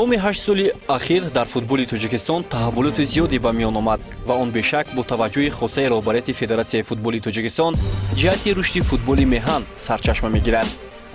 Давоми 8 соли ахир дар футболи Тоҷикистон таҳаввулоти зиёде ба миён омад ва он бешак бо таваҷҷӯҳи хосаи роҳбарияти Федератсияи футболи Тоҷикистон ҷиҳати рушди футболи меҳан сарчашма мегирад.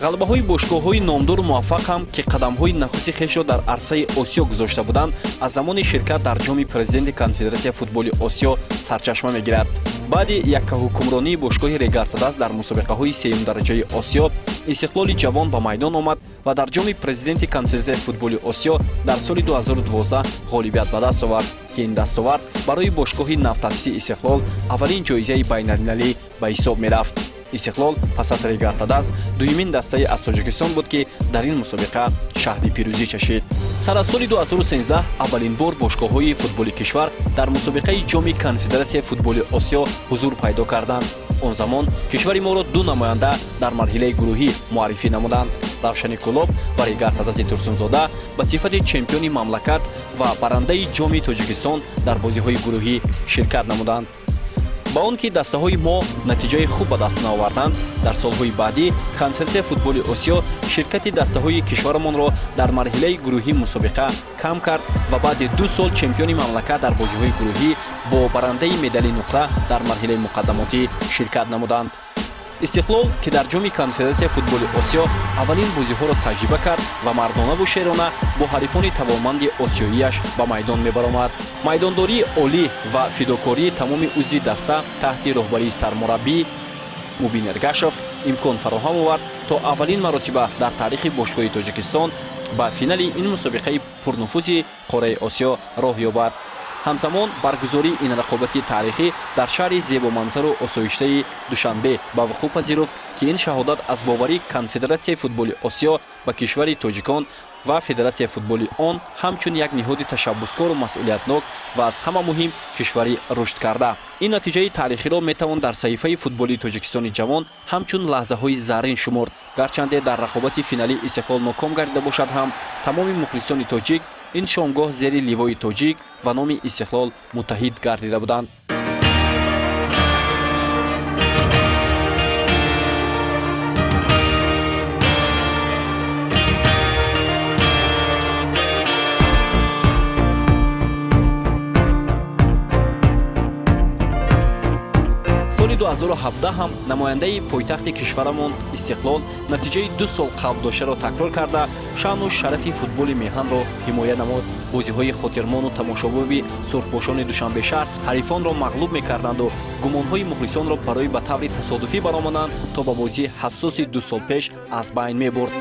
Ғалабаҳои бошгоҳҳои номдору муваффақ ҳам, ки қадамҳои нахусти хешро дар арсаи Осиё гузошта буданд, аз замони ширкат дар Ҷоми Президенти Конфедератсияи футболи Осиё сарчашма мегирад. Баъди яккаҳукмронии бошгоҳи Регар-ТадАЗ дар мусобиқаҳои сеюмдараҷаи Осиё, Истиқлоли ҷавон ба майдон омад ва дар Ҷоми Президенти Конфедератсияи футболи Осиё дар соли 2012 ғолибият ба даст овард, ки ин дастовард барои бошгоҳи навтаъсиси Истиқлол аввалин ҷоизаи байналмилалӣ ба ҳисоб мерафт. Истиқлол пас аз Регар-ТадАЗ дуюмин дастаи аз Тоҷикистон буд, ки дар ин мусобиқа шаҳди пирӯзӣ чашид. Сар аз соли 2013 аввалин бор бошгоҳҳои футболи кишвар дар мусобиқаи Ҷоми Конфедератсияи футболи Осиё ҳузур пайдо карданд. Он замон кишвари моро ду намоянда дар марҳилаи гурӯҳӣ муаррифӣ намуданд: Равшани Кӯлоб ва Регар-ТадАЗи Турсунзода ба сифати чемпиони мамлакат ва барандаи Ҷоми Тоҷикистон дар бозиҳои гурӯҳӣ ширкат намуданд. Ба он ки дастаҳои мо натиҷаи хуб ба даст наоварданд, дар солҳои баъдӣ Конфедератсияи футболи Осиё ширкати дастаҳои кишварамонро дар марҳилаи гурӯҳӣ мусобиқа кам кард ва баъди 2 сол чемпиони мамлакат дар бозиҳои гурӯҳӣ бо барандаи медали нуқра дар марҳилаи муқаддамотӣ ширкат намуданд. Истиқлол, ки дар Ҷоми Конфедератсияи футболи Осиё аввалин бозиҳоро таҷриба кард ва мардонаву шерона бо ҳарифони тавонманди осиёияш ба майдон мебаромад, майдондории олӣ ва фидокории тамоми узви даста таҳти роҳбарии сармураббӣ Мубин Эргашов имкон фароҳам овард, то аввалин маротиба дар таърихи бошгоҳи Тоҷикистон ба финали ин мусобиқаи пурнуфузи қораи Осиё роҳ ёбад. Ҳамзамон баргузории ин рақобати таърихӣ дар шаҳри зебоманзару осоиштаи Душанбе ба вуқӯъ пазируфт, ки ин шаҳодат аз боварии Конфедератсияи футболи Осиё ба кишвари тоҷикон ва федератсияи футболи он ҳамчун як ниҳоди ташаббускору масъулиятнок ва аз ҳама муҳим кишвари рушдкарда. Ин натиҷаи таърихиро метавон дар саҳифаи футболи Тоҷикистони ҷавон ҳамчун лаҳзаҳои заррин шуморд. Гарчанде дар рақобати финалӣ Истиқлол ноком гардида бошад ҳам, тамоми мухлисони тоҷик ин шомгоҳ зери ливои тоҷик ва номи Истиқлол муттаҳид гардида буданд. Соли 2017 ҳам намояндаи пойтахти кишварамон Истиқлол натиҷаи 2 сол қабл доштаро такрор карда, шаъну шарафи футболи меҳанро ҳимоя намуд. Бозиҳои хотирмону тамошобоби сурхпӯшони Душанбешаҳр ҳарифонро мағлуб мекарданду гумонҳои мухлисонро барои ба таври тасодуфӣ баромаданд то ба бозии ҳассоси 2 сол пеш аз байн мебурд.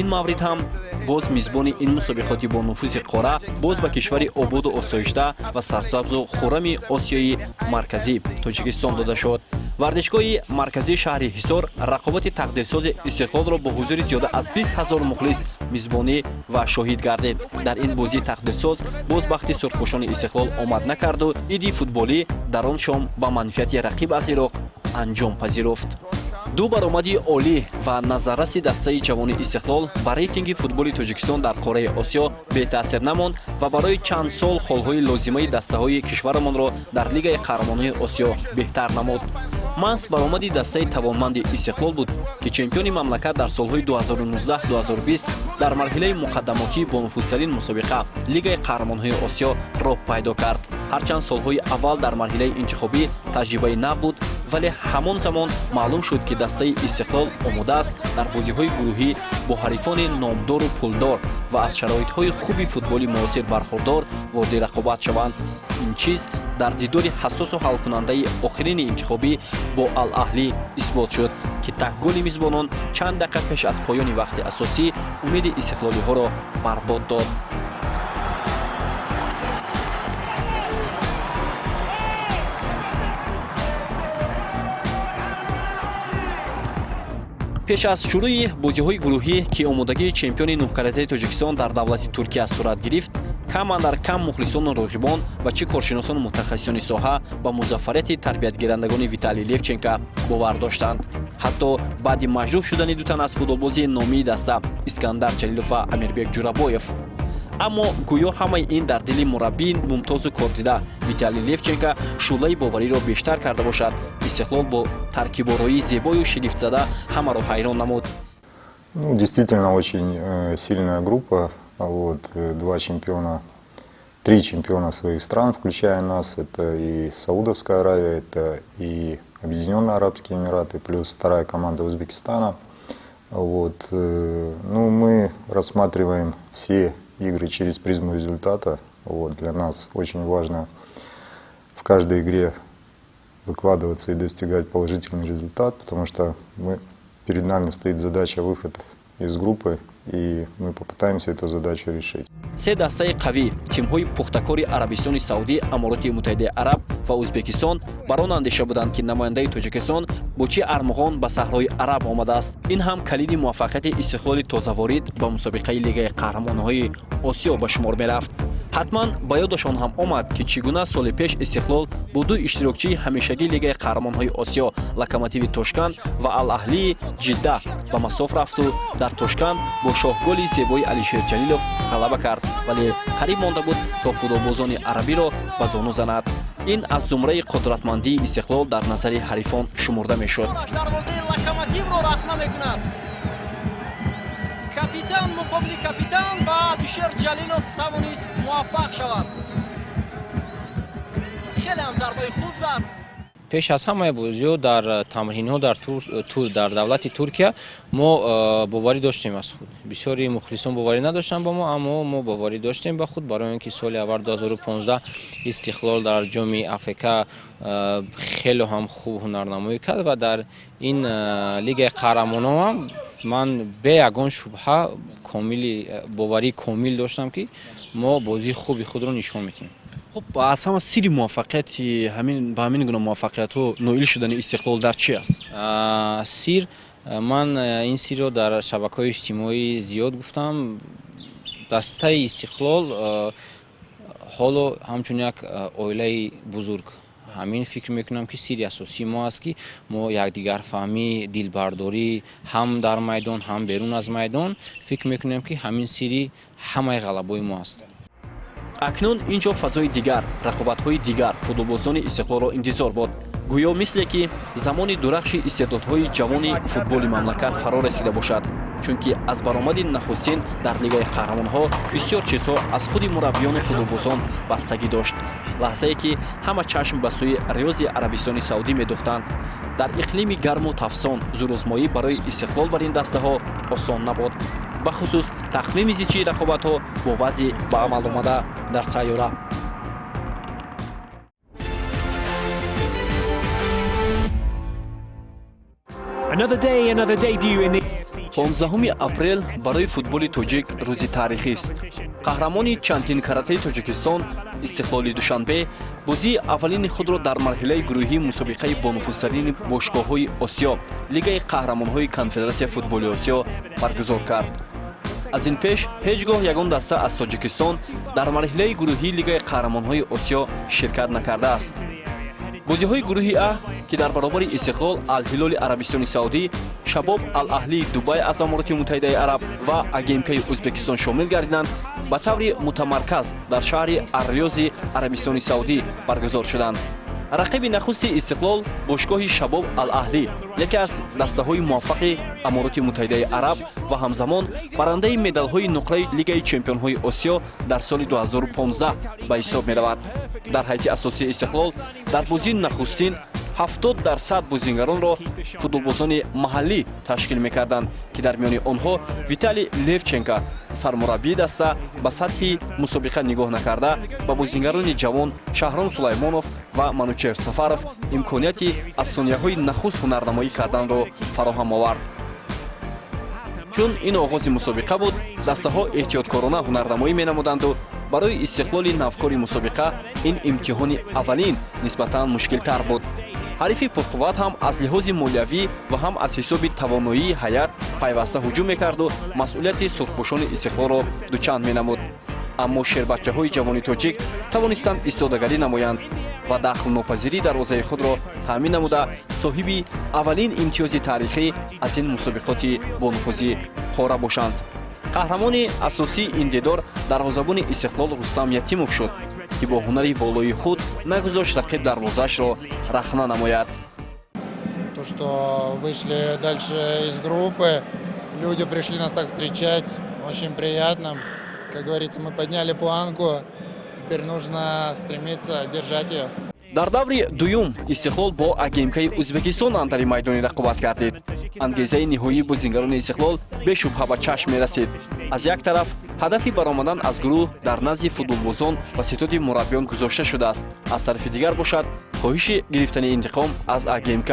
Ин маврид ҳам боз мизбони ин мусобиқоти бонуфузи қора боз ба кишвари ободу осоишта ва сарсабзу хуррами Осиёи Марказӣ Тоҷикистон дода шуд. Варзишгоҳи марказии шаҳри Ҳисор рақобати тақдирсози Истиқлолро бо ҳузури зиёда аз 20 000 мухлис мизбонӣ ва шоҳид гардид. Дар ин бозии тақдирсоз боз бахти сурхпӯшони Истиқлол омад накарду иди футболӣ дар он шом ба манфиати рақиб аз Ироқ анҷом пазируфт. Ду баромади олӣ ва назарраси дастаи ҷавони Истиқлол ба рейтинги футболи Тоҷикистон дар қораи Осиё бетаъсир намонд ва барои чанд сол холҳои лозимаи дастаҳои кишварамонро дар Лигаи қаҳрамонҳои Осиё беҳтар намуд. Маҳз баромади дастаи тавонманди Истиқлол буд, ки чемпиони мамлакат дар солҳои 2019-2020 дар марҳилаи муқаддамотии бонуфузтарин мусобиқа, Лигаи қаҳрамонҳои Осиё, роҳ пайдо кард. Ҳарчанд солҳои аввал дар марҳилаи интихобӣ таҷрибаи нав буд, вале Вале ҳамон замон маълум шуд, ки дастаи Истиқлол омода аст дар бозиҳои гурӯҳӣ бо ҳарифони номдору пулдор ва аз шароитҳои хуби футболи муосир бархурдор вориди рақобат шаванд. Ин чиз дар дидори ҳассосу ҳалкунандаи охирини интихобӣ бо Ал-Аҳлӣ исбот шуд, ки такголи мизбонон чанд дақиқа пеш аз поёни вақти асосӣ умеди истиқлолиҳоро барбод дод. Пеш аз шурӯи бозиҳои гурӯҳӣ, ки омодагии чемпиони нӯҳкаратаи Тоҷикистон дар давлати Туркия сурат гирифт, кам андар кам мухлисону роғибон ва чӣ коршиносону мутахассисони соҳа ба музаффарияти тарбиятгирандагони Виталий Левченко бовар доштанд, ҳатто баъди маҷрӯҳ шудани ду тан аз футболбози номии даста, Искандар Ҷалилов ва Амирбек Ҷурабоев. Аммо гӯё ҳамаи ин дар дили мураббии мумтозу кордида Виталий Левченко шӯълаи бовариро бештар карда бошад. Истиқлол бо таркибороии зебою шигифтзада ҳамаро ҳайрон намуд. Ну, действительно, очень сильная группа. Вот, два чемпиона, три чемпиона своих стран, включая нас. Это и Саудовская Аравия, это и Объединенные Арабские Эмираты, плюс вторая команда Узбекистана. Вот, ну, мы рассматриваем все игры через призму результата. Вот, для нас очень важно в каждой игре выкладываться и достигать положительный результат, потому что перед нами стоит задача выход из группы, и мы попытаемся эту задачу решить. Се дастаи қавӣ, тимҳои пухтакори Арабистони Саудӣ, Амороти Муттаҳидаи Араб ва Ӯзбекистон, бар он андеша буданд, ки намояндаи Тоҷикистон бо чӣ армуғон ба саҳрои араб омадааст. Ин ҳам калиди муваффақияти Истиқлоли тозаворид ба мусобиқаи Лигаи қаҳрамонҳои Осиё ба шумор мерафт. Ҳатман ба ёдашон ҳам омад, ки чӣ гуна соли пеш Истиқлол бо ду иштирокчии ҳамешагии Лигаи қаҳрамонҳои Осиё, Локомотиви Тошканд ва Ал-Аҳлии Ҷидда, ба масоф рафту дар Тошканд бо шоҳголи зебои Алишер Ҷалилов ғалаба кард, вале қариб монда буд, то футболбозони арабиро ба зону занад. Ин аз зумраи қудратмандии Истиқлол дар назари ҳарифон шумурда мешуд. Дарвозаи Локомотивро рахна мекунад. Капитан муқобили капитан ва Алишер Ҷалилов тавонист муваффақ шавад. Хеле ҳам зарбаи хуб зад. Пеш аз ҳамаи бозиҳо дар тамринҳо дар давлати Туркия мо боварӣ доштем аз худ. Бисёри мухлисон боварӣ надоштанд ба мо, аммо мо боварӣ доштем ба худ, барои он ки соли аввал 2015 Истиқлол дар ҷоми АФК хеле ҳам хуб ҳунарнамоӣ кард ва дар ин Лигаи қаҳрамонон ҳам ман бе ягон шубҳа комили боварии комил доштам, ки мо бозии хуби худро нишон медиҳем. Хуб, аз ҳама сирри муваффақияти ҳамин ба ҳамин гуна муваффақиятҳо ноил шудани Истиқлол дар чи аст? Сир, ман ин сирро дар шабакаҳои иҷтимоӣ зиёд гуфтам. Дастаи Истиқлол ҳоло ҳамчун як оилаи бузург. Ҳамин фикр мекунам, ки сирри асосии мо аст, ки мо якдигарфаҳмӣ, дилбардорӣ ҳам дар майдон, ҳам берун аз майдон. Фикр мекунем, ки ҳамин сирри ҳамаи ғалабои мо аст. Акнун ин ҷо фазои дигар, рақобатҳои дигар футболбозони Истиқлолро интизор буд. Гӯё мисле ки замони дурахши истеъдодҳои ҷавони футболи мамлакат фаро расида бошад, чунки аз баромади нахустин дар Лигаи қаҳрамонҳо бисёр чизҳо аз худи мураббиёну футболбозон бастагӣ дошт. Лаҳзае ки ҳама чашм ба сӯи Риёзи Арабистони Саудӣ медӯхтанд, дар иқлими гарму тафсон зӯрозмоӣ барои Истиқлол бар ин дастаҳо осон набуд, бахусус тақвими зичии рақобатҳо бо вазъи ба амал омада дар сайёра. Another day, another debut in the AFC 15 апрел барои футболи тоҷик рӯзи таърихист. Қаҳрамони чандин каратаи Тоҷикистон, Истиқлоли Душанбе, бозии аввалини худро дар марҳилаи гурӯҳии мусобиқаи бонуфузтарини бошгоҳҳои Осиё, Лигаи қаҳрамонҳои Конфедератсияи футболи Осиё баргузор кард. Аз ин пеш ҳеҷ гоҳ ягон даста аз Тоҷикистон дар марҳилаи гурӯҳии Лигаи қаҳрамонҳои Осиё ширкат накардааст. Бозиҳои гурӯҳи А, ки дар баробари Истиқлол Алҳилоли Арабистони Саудӣ, Шабоб Алаҳлии Дубай аз Амороти Муттаҳидаи Араб ва АГМКи Ӯзбекистон шомил гардиданд, ба таври мутамарказ дар шаҳри Арриёзи Арабистони Саудӣ баргузор шуданд. Рақиби нахусти Истиқлол, бошгоҳи Шабоб Алаҳлӣ, яке аз дастаҳои муваффақи Амороти Муттаҳидаи Араб ва ҳамзамон барандаи медалҳои нуқраи Лигаи чемпионҳои Осиё дар соли 2015 ба ҳисоб меравад. Дар ҳайати асосии Истиқлол дар бозии нахустин 70% бозингаронро футболбозони маҳаллӣ ташкил мекарданд, ки дар миёни онҳо Виталий Левченко, сармураббии даста, ба сатҳи мусобиқа нигоҳ накарда, ба бозингарони ҷавон Шаҳром Сулаймонов ва Манучеҳр Сафаров имконияти аз сонияҳои нахуст ҳунарнамоӣ карданро фароҳам овард. Чун ин оғози мусобиқа буд, дастаҳо эҳтиёткорона ҳунарнамоӣ менамуданду барои Истиқлоли навкори мусобиқа ин имтиҳони аввалин нисбатан мушкилтар буд. Ҳарифи пурқувват ҳам аз лиҳози молиявӣ ва ҳам аз ҳисоби тавоноии ҳайат пайваста ҳуҷум мекарду масъулияти сурхпӯшони Истиқлолро дучанд менамуд. Аммо шербачаҳои ҷавони тоҷик тавонистанд истодагарӣ намоянд ва дахлнопазирии дарвозаи худро таъмин намуда, соҳиби аввалин имтиёзи таърихӣ аз ин мусобиқоти бонуфузӣ қора бошанд. Қаҳрамони асосии ин дидор дарвозабони Истиқлол Рустам Ятимов шуд, ки бо ҳунари волои худ нагузошт рақиб дарвозаашро рахна намояд. То, что вышли дальше из группы, люди пришли нас так встречать, очень приятно. Как говорится, мы подняли планку, теперь нужно стремиться держать ее. Дар даври дуюм Истиқлол бо АГМКи Ӯзбекистон андари майдони рақобат гардид. Ангезаи ниҳоии бозингарони Истиқлол бешубҳа ба чашм мерасид. Аз як тараф, ҳадафи баромадан аз гурӯҳ дар назди футболбозон ва ситоди мураббиён гузошта шудааст, аз тарафи дигар бошад, хоҳиши гирифтани интиқом аз АГМК.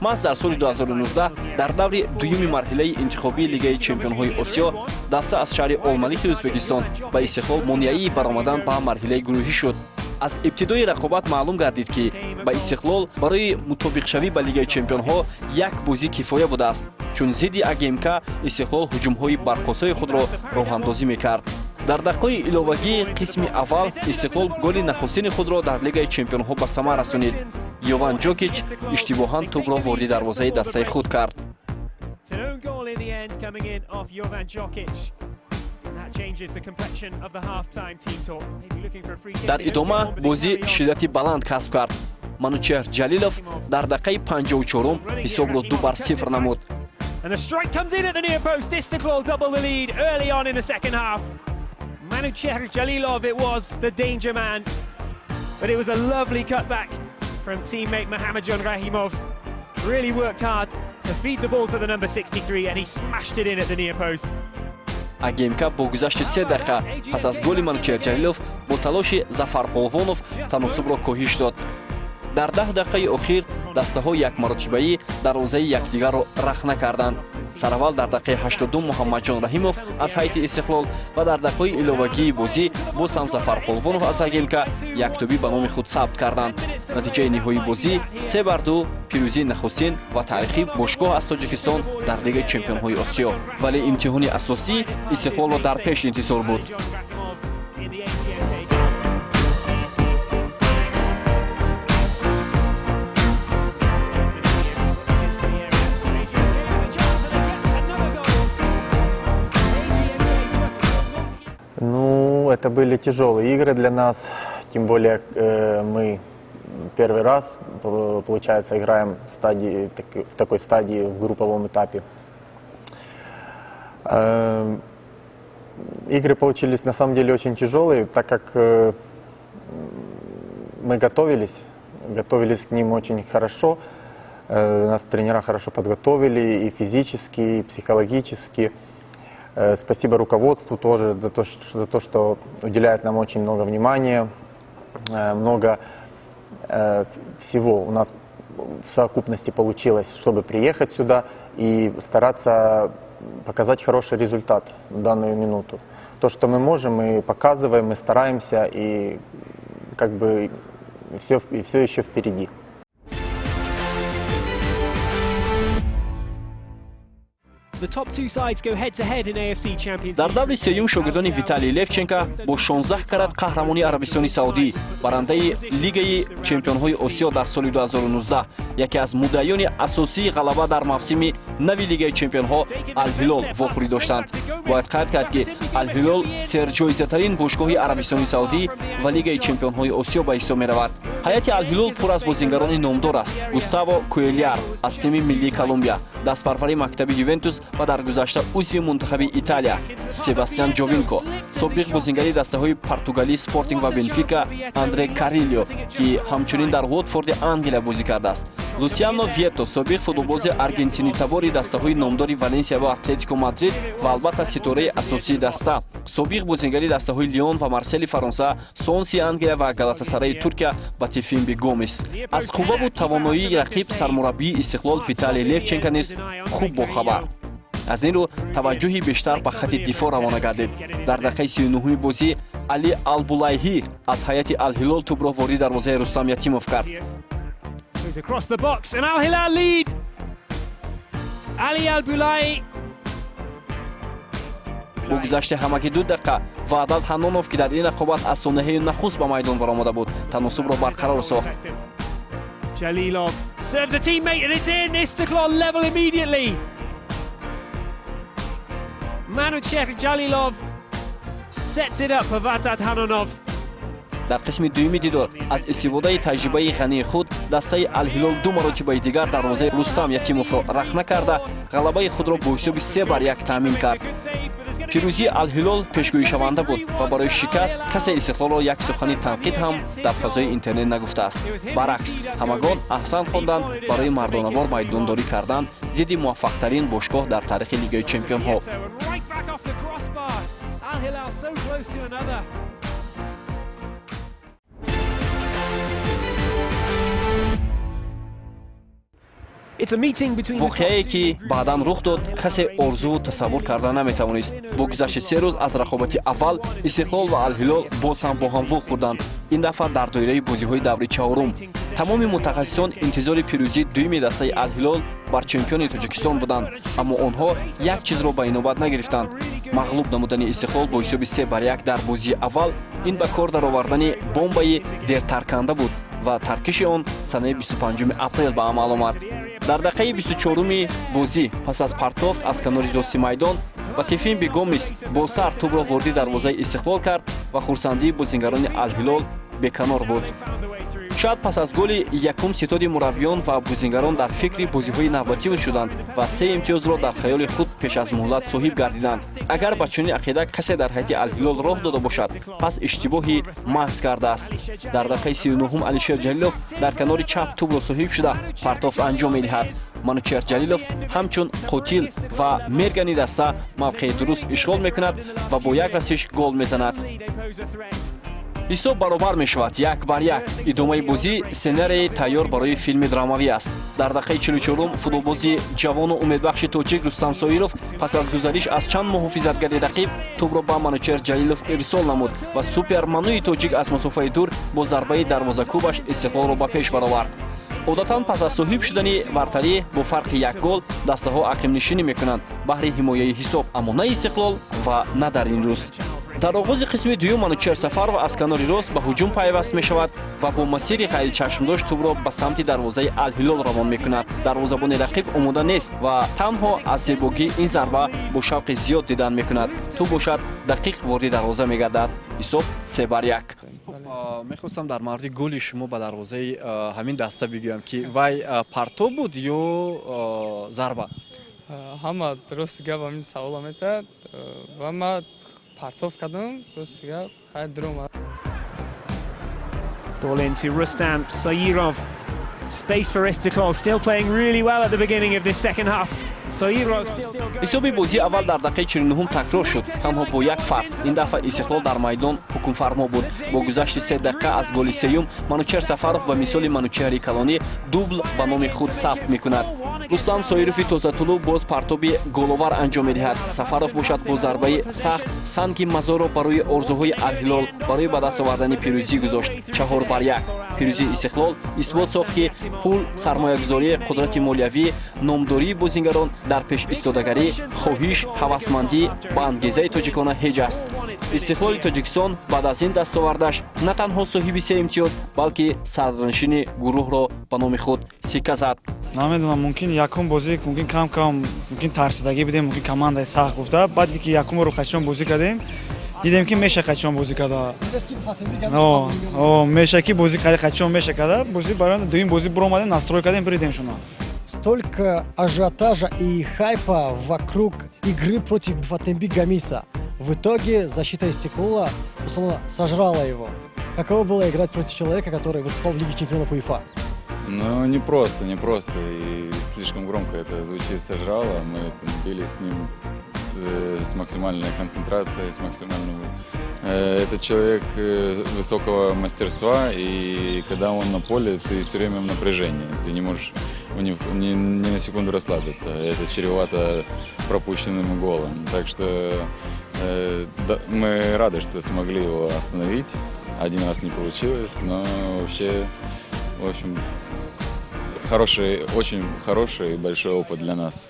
Маҳз дар соли 2019 дар даври дуюми марҳилаи интихобии Лигаи чемпионҳои Осиё даста аз шаҳри Олмалики Ӯзбекистон ба Истиқлол монеаи баромадан ба марҳилаи гурӯҳӣ шуд. Аз ибтидои рақобат маълум гардид, ки ба Истиқлол барои мутобиқшавӣ ба Лигаи чемпионҳо як бозӣ кифоя будааст, чун зидди АГМК Истиқлол ҳуҷумҳои барқосои худро роҳандозӣ мекард. Дар дақиқаи иловагии қисми аввал Истиқлол голи нахустини худро дар Лигаи чемпионҳо ба самар расонид. Йован Ҷокич иштибоҳан тӯбро вориди дарвозаи дастаи худ кард. It's an own goal in the end, coming in off Jovan Jokic. And that changes the complexion of the half-time team talk. Maybe looking for a free kick. Дар идома бозӣ шиддати баланд касб кард. Манучеҳр Ҷалилов дар дақиқаи 54-ум ҳисобро 2-0 намуд. And the strike comes in at the near post. Istiklol double the lead early on in the second half. Manuchehr Jalilov, it was the danger man. But it was a lovely cutback from teammate Mohammadjon Rahimov. Really worked hard to feed the ball to the number 63, and he smashed it in at the near post. АГМК бо гузашти 3 дақиқа пас аз голи Манучеҳр Ҷалилов бо талоши Зафар Полвонов таносубро коҳиш дод. Дар 10 дақиқаи охир дастаҳо якмаротибаӣ дарвозаи якдигарро рахна карданд. Сараввал дар дақиқаи 82 Муҳаммадҷон Раҳимов аз ҳайати Истиқлол ва дар дақиқаи иловагии бозӣ боз ҳам Зафар Полвонов аз АГМК яктӯбӣ ба номи худ сабт карданд. Натиҷаи ниҳоии бозӣ 3-2, пирӯзии нахустин ва таърихии бошгоҳ аз Тоҷикистон дар Лигаи чемпионҳои Осиё. Вале имтиҳони асосӣ Истиқлолро дар пеш интизор буд. In the AGMK Cup. Into the area. AGMK has a chance and they get another goal. AGMK just won't give Ну, это были тяжелые игры для нас, тем более мы первый раз, получается, играем в такой стадии в групповом этапе. Игры получились на самом деле очень тяжелые, так как мы готовились к ним очень хорошо. Нас тренера хорошо подготовили и физически, и психологически. Спасибо руководству тоже за то, что уделяет нам очень много внимания, много всего у нас в совокупности получилось, чтобы приехать сюда и стараться показать хороший результат в данную минуту. То, что мы можем, мы показываем, мы стараемся, и как бы все еще впереди. The top two sides go head to head in AFC Champions Дар даври сеюм шогирдони Виталий Левченко бо 16 карат қаҳрамонии Арабистони Саудӣ, барандаи Лигаи чемпионҳои Осиё дар соли 2019, яке аз муддаиёни асосии ғалаба дар мавсими нави Лигаи чемпионҳо Алҳилол вохӯрӣ доштанд. Бояд қайд кард, ки Алҳилол серҷоизатарин бошгоҳи Арабистони Саудӣ ва Лигаи чемпионҳои Осиё ба ҳисоб меравад. Ҳайати Алҳилол пур аз бозингарони номдор аст: Густаво Куэляр аз тими миллии Колумбия, дастпарвари мактаби Ювентус. Ва дар гузашта узви мунтахаби Италия Себастьян Ҷовинко, собиқ бозингари дастаҳои португалӣ Спортинг ва Бенфика Андре Карилио, ки ҳамчунин дар Уотфорди Англия бозӣ кардааст, Лусиано Вието, собиқ футболбози аргентинитабори дастаҳои номдори Валенсия ва Атлетико Мадрид, ва албатта ситораи асосии даста, собиқ бозингари дастаҳои Лион ва Марсели Фаронса, Суонси Англия ва Галатасараи Туркия Батифимби Гомес. Аз қувваву тавоноии рақиб сармураббии Истиқлол Виталий Левченко низ хуб бохабар. Аз ин рӯ таваҷҷӯҳи бештар ба хати дифоъ равона гардид. Дар дақиқаи 39-уми бозӣ Али Албулайҳӣ аз ҳайати Алҳилол тӯбро вориди дарвозаи Рустам Ятимов кард. Goes across the box and Al Hilal lead. Ali Al Bulai. Бо гузашти ҳамагӣ 2 дақиқа Ваҳдат Ҳаннонов, ки дар ин рақобат аз сониҳаи нахуст ба майдон баромада буд, таносубро барқарор сохт. Jalilov serves a teammate and it's in. Istiklol level immediately. Manuchehr Jalilov sets it up for Vahdat Hanonov. Дар қисми дуюми дидор аз истифодаи таҷрибаи ғании худ дастаи Алҳилол ду маротибаи дигар дарвозаи Рустам Ятимовро рахна карда, ғалабаи худро бо ҳисоби 3-1 таъмин кард. Пирӯзии Алҳилол пешгӯишаванда буд ва барои шикаст касе Истиқлолро як сухани танқид ҳам дар фазои интернет нагуфтааст. Баръакс, ҳамагон аҳсан хонданд барои мардонавор майдондорӣ кардан зидди муваффақтарин бошгоҳ дар таърихи Лигаи чемпионҳо. Right back off the crossbar. Al Hilal so close to another. Воқеае, ки баъдан рух дод, касе орзуву тасаввур карда наметавонист. Бо гузашти 3 рӯз аз рақобати аввал Истиқлол ва Алҳилол боз ҳам бо ҳам вохӯрданд, ин дафъа дар доираи бозиҳои даври чаҳорум. Тамоми мутахассисон интизори пирӯзии дуюми дастаи Алҳилол бар чемпиони Тоҷикистон буданд, аммо онҳо як чизро ба инобат нагирифтанд: мағлуб намудани Истиқлол бо ҳисоби 3-1 дар бозии аввал ин ба кор даровардани бомбаи дертарканда буд ва таркиши он санаи 25 апрел ба амал омад. Дар дақиқаи 24-уми бозӣ, пас аз партофт аз канори рости майдон, Батифимби Гомис бо сар тӯбро вориди дарвозаи Истиқлол кард ва хурсандии бозингарони Алҳилол беканор буд. Шояд пас аз голи якум ситоди мураббиён ва бозингарон дар фикри бозиҳои навбатӣ шуданд ва се имтиёзро дар хаёли худ пеш аз муҳлат соҳиб гардиданд. Агар ба чунин ақида касе дар ҳайати Алҳилол роҳ дода бошад, пас иштибоҳи маҳз кардааст. Дар дақиқаи 39-ум Алишер Ҷалилов дар канори чап тӯбро соҳиб шуда, партофт анҷом медиҳад. Манучер Ҷалилов ҳамчун қотил ва мергани даста мавқеи дуруст ишғол мекунад ва бо як расиш гол мезанад. Ҳисоб баробар мешавад, 1-1. Идомаи бозӣ сценарияи тайёр барои филми драмавӣ аст. Дар дақиқаи 44-ум футболбози ҷавону умедбахши тоҷик Рустам Соиров пас аз гузариш аз чанд муҳофизатгари рақиб тӯбро ба Манучер Ҷалилов ирсол намуд ва супермануи тоҷик аз масофаи дур бо зарбаи дарвозакӯбаш Истиқлолро ба пеш баровард. Одатан пас аз соҳиб шудани бартарӣ бо фарқи як гол дастаҳо ақибнишинӣ мекунанд баҳри ҳимояи ҳисоб, аммо на Истиқлол ва на дар ин рӯз. Дар оғози қисми дуюм Манучер Сафаров аз канори рост ба ҳуҷум пайваст мешавад ва бо масири ғайричашмдошт тӯбро ба самти дарвозаи Алҳилол равон мекунад. Дарвозабони рақиб омода нест ва танҳо аз зебогии ин зарба бо шавқи зиёд дидан мекунад. Тӯб бошад, дақиқ вориди дарвоза мегардад. Ҳисоб 3-1. Мехостам дар мавриди голи шумо ба дарвозаи ҳамин даста бигӯям, ки вай партоб буд ё зарба? Ҳама, рости гап, ҳамин савола метаҳад ва ман партов кардам, рости гап, хайр, дуромад. Ball into Rustam Soirov. Space for Istiklol, still playing really well at the beginning of this second half. Soirov still Ҳисоби бозии аввал дар дақиқаи 49-ум такрор шуд, танҳо бо як фарқ: ин дафъа Истиқлол дар майдон ҳукмфармо буд. Бо гузашти 3 дақиқа аз голи сеюм Манучер Сафаров ба мисоли Манучеҳри калонӣ дубл ба номи худ сабт мекунад. Рустам Соирови тозатулӯ боз партоби головар анҷом медиҳад. Сафаров бошад, бо зарбаи сахт санги мазорро барои орзуҳои Алҳилол барои ба даст овардани пирӯзӣ гузошт. 4-1. Пирӯзии Истиқлол исбот сохт, ки пул, сармоягузорӣ, қудрати молиявӣ, номдории бозингарон дар пешистодагарӣ, хоҳиш, ҳавасмандӣ ба ангезаи тоҷикона ҳеҷ аст. Истиқлоли Тоҷикистон баъд аз ин дастовардаш на танҳо соҳиби се имтиёз, балки сарнишини гурӯҳро ба номи худ сикка зад. Намедонам, мумкин якум бозӣ, мумкин кам кам, мумкин тарсидагӣ будем, мумкин командаи сахт гуфта. Баъде ки якум боро қачон бозӣ кардем, дидем, ки меша қачон бозӣ карда, меша ки бозӣ қачон меша карда бозӣ. Барои дуюм бозӣ биромадем, настрой кардем, биридем шуна. Столько ажиотажа и хайпа вокруг игры против Бафатимби Гомиса. В итоге защита Истиклола условно сожрала его. Каково было играть против человека, который выступал в Лиге чемпионов УЕФА? Ну, не просто, не просто. И слишком громко это звучит «сожрало». Мы там бились с ним с максимальной концентрацией, с максимальным. Это человек высокого мастерства, и когда он на поле, ты все время в напряжении. Ты не можешь ни на секунду расслабиться. Это чревато пропущенным голом. Так что да, мы рады, что смогли его остановить. Один раз не получилось, но вообще, в общем, хороший, очень хороший и большой опыт для нас.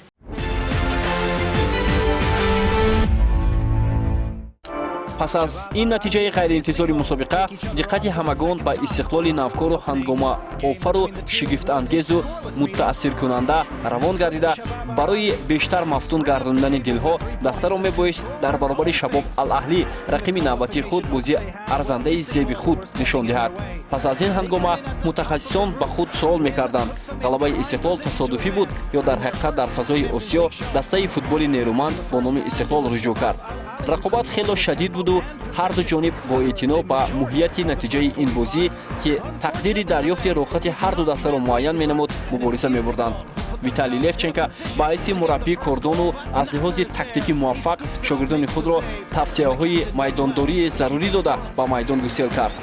Пас аз ин натиҷаи ғайриинтизори мусобиқа диққати ҳамагон ба Истиқлоли навкору ҳангомаофару шигифтангезу мутаассиркунанда равон гардида, барои бештар мафтун гардондани дилҳо дастаро мебоист дар баробари Шабоб Алаҳлӣ, рақиби навбатии худ, бозии арзандаи зеби худ нишон диҳад. Пас аз ин ҳангома мутахассисон ба худ суол мекарданд: ғалабаи Истиқлол тасодуфӣ буд ё дар ҳақиқат дар фазои Осиё дастаи футболи нерӯманд бо номи Истиқлол руҷӯъ кард? Рақобат хело шадид буду ҳарду ҷониб бо эътино ба муҳияти натиҷаи ин бозӣ, ки тақдири дарёфти роҳхати ҳарду дастаро муайян менамуд, мубориза мебурданд. Виталий Левченко ба ҳайси мураббии кордону аз лиҳози тактикӣ муваффақ шогирдони худро тавсияҳои майдондории зарурӣ дода, ба майдон гусел кард.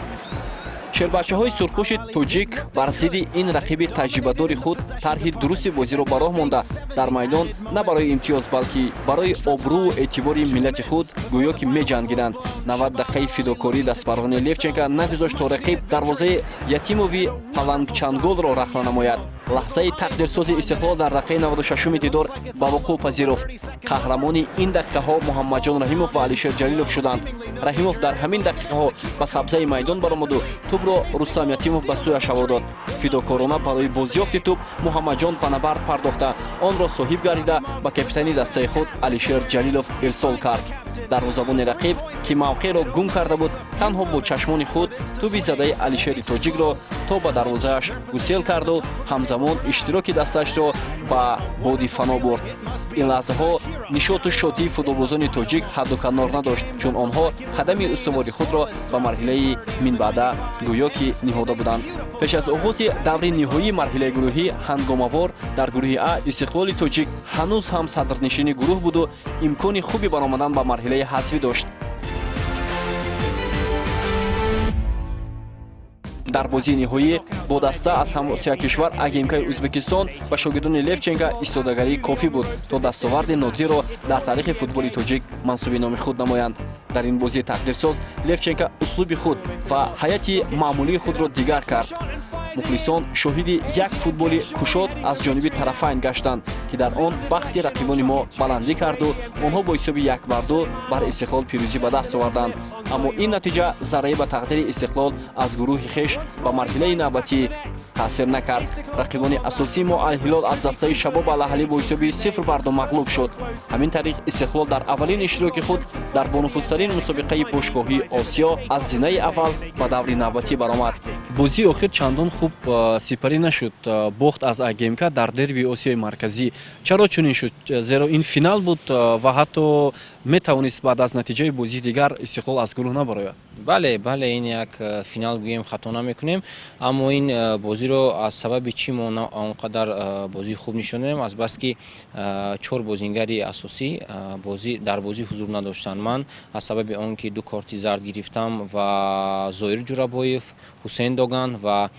Шербачаҳои сурхпӯши тоҷик бар зидди ин рақиби таҷрибадори худ тарҳи дурусти бозиро ба роҳ монда, дар майдон на барои имтиёз, балки барои обрӯву эътибори миллати худ гӯё ки меҷангиданд. 90 дақиқаи фидокории дастпарвони Левченко нагузошт, то рақиб дарвозаи Ятимови палангчанголро рахна намояд. Лаҳзаи тақдирсози Истиқлол дар дақиқаи 96-уми дидор ба вуқӯъ пазируфт. Қаҳрамони ин дақиқаҳо Муҳаммадҷон Раҳимов ва Алишер Ҷалилов шуданд. Раҳимов дар ҳамин дақиқаҳо ба сабзаи майдон баромаду тӯбро Рустам Ятимов ба сӯяш ҳаво дод. Фидокорона барои бозёфти тӯб Муҳаммадҷон ба набард пардохта, онро соҳиб гардида, ба капитани дастаи худ Алишер Ҷалилов ирсол кард. Дарвозабони рақиб, ки мавқеъро гум карда буд, танҳо бо чашмони худ тӯби задаи Алишери тоҷикро то ба дарвозааш гусел карду ҳамзамон иштироки дастаашро ба боди фано бурд. Ин лаҳзаҳо нишоту шодии футболбозони тоҷик ҳадду канор надошт, чун онҳо қадами устувори худро ба марҳилаи минбаъда гӯё ки ниҳода буданд. Пеш аз оғози даври ниҳоии марҳилаи гурӯҳӣ ҳангомавор дар гурӯҳи А Истиқлоли тоҷик ҳанӯз ҳам садрнишини гурӯҳ буду имкони хуби баромадан ба марҳилаи ҳазфӣ дошт. Дар бозии ниҳоӣ бо даста аз ҳамсоякишвар АГМКи Ӯзбекистон ба шогирдони Левченко истодагарии кофӣ буд, то дастоварди нодирро дар таърихи футболи тоҷик мансуби номи худ намоянд. Дар ин бозии тақдирсоз Левченко услуби худ ва ҳайати маъмулии худро дигар кард. Мухлисон шоҳиди як футболи кушод аз ҷониби тарафайн гаштанд, ки дар он бахти рақибони мо баландӣ карду онҳо бо ҳисоби 1-2 бар Истиқлол пирӯзӣ ба даст оварданд. Аммо ин натиҷа заррае ба тақдири Истиқлол аз гурӯҳи хеш ба марҳилаи навбатӣ таъсир накард. Рақибони асосии мо Алҳилол аз дастаи Шабоб Алаҳлӣ бо ҳисоби 0-2 мағлуб шуд. Ҳамин тариқ Истиқлол дар аввалин иштироки худ дар бонуфузтарин мусобиқаи бошгоҳии Осиё аз зинаи аввал ба даври навбатӣ баромад. Бозии охир чандон хуб сипарӣ нашуд, бохт аз АГМК дар дербии Осиёи Марказӣ. Чаро чунин шуд, зеро ин финал буд ва ҳатто метавонист баъд аз натиҷаи бозии дигар Истиқлол аз гурӯҳ набарояд? Бале, ин як финал гӯем, хато намекунем, аммо ин бозиро аз сабаби чӣ мо он қадар бозии хуб нишон додем? Азбаски чор бозингари асосӣ дар бозӣ ҳузур надоштанд. Ман аз сабаби он ки ду корти зард гирифтам ва Зоир Ҷурабоев, Ҳусейн Доган ва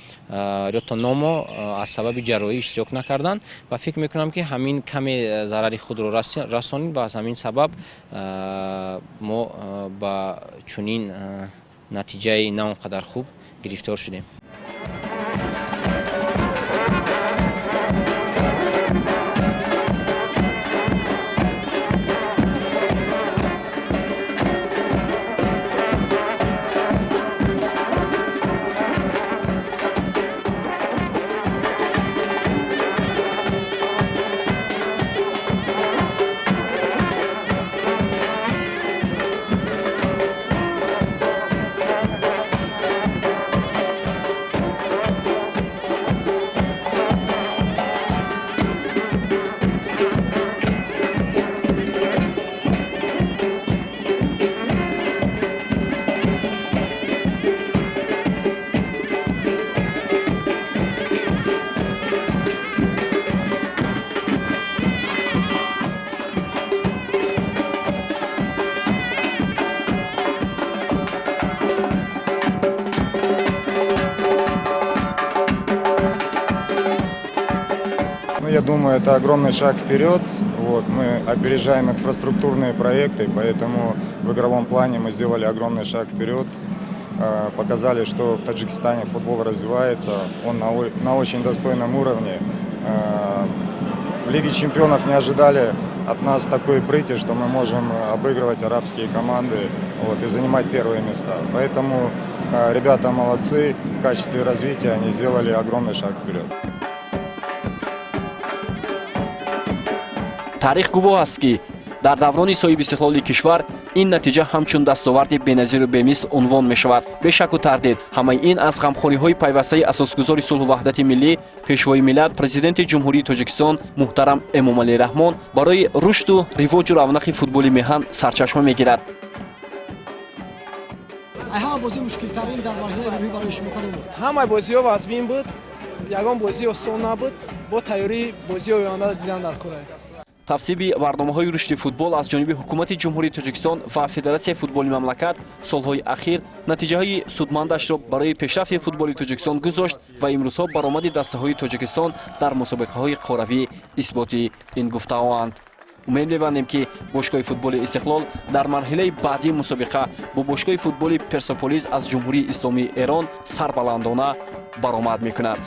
Рёто Номо аз сабаби ҷарроҳӣ иштирок накарданд ва фикр мекунам, ки ҳамин каме зарари худро расонид ва аз ҳамин сабаб мо ба чунин натиҷаи на он қадар хуб гирифтор шудем. Я думаю, это огромный шаг вперед. Вот, мы опережаем инфраструктурные проекты, поэтому в игровом плане мы сделали огромный шаг вперед. Показали, что в Таджикистане футбол развивается, он на очень достойном уровне. В Лиге чемпионов не ожидали от нас такой прыти, что мы можем обыгрывать арабские команды, вот, и занимать первые места. Поэтому ребята молодцы, в качестве развития они сделали огромный шаг вперед. Таърих гувоҳ аст, ки дар даврони соҳибистиқлоли кишвар ин натиҷа ҳамчун дастоварди беназиру бемисл унвон мешавад. Бешаку тардид, ҳамаи ин аз ғамхориҳои пайвастаи асосгузори сулҳу ваҳдати миллӣ, пешвои миллат, Президенти Ҷумҳурии Тоҷикистон муҳтарам Эмомалӣ Раҳмон барои рушду ривоҷу равнақи футболи меҳан сарчашма мегирад. Ҳама бозии мушкилтарин дар марҳилаи гурӯҳӣ барои шумо кадом буд? Ҳамаи бозиҳо вазмин буд, ягон бозӣ осон набуд. Бо тайёрии бозии оянда дидан дар кора. Тавсиби барномаҳои рушди футбол аз ҷониби Ҳукумати Ҷумҳурии Тоҷикистон ва Федератсияи футболи мамлакат солҳои ахир натиҷаҳои судмандашро барои пешрафти футболи Тоҷикистон гузошт ва имрӯзҳо баромади дастаҳои Тоҷикистон дар мусобиқаҳои қоравӣ исботи ин гуфтаҳоанд. Умед мебандем, ки бошгоҳи футболи Истиқлол дар марҳилаи баъдии мусобиқа бо бошгоҳи футболи Персополис аз Ҷумҳурии Исломии Эрон сарбаландона баромад мекунад.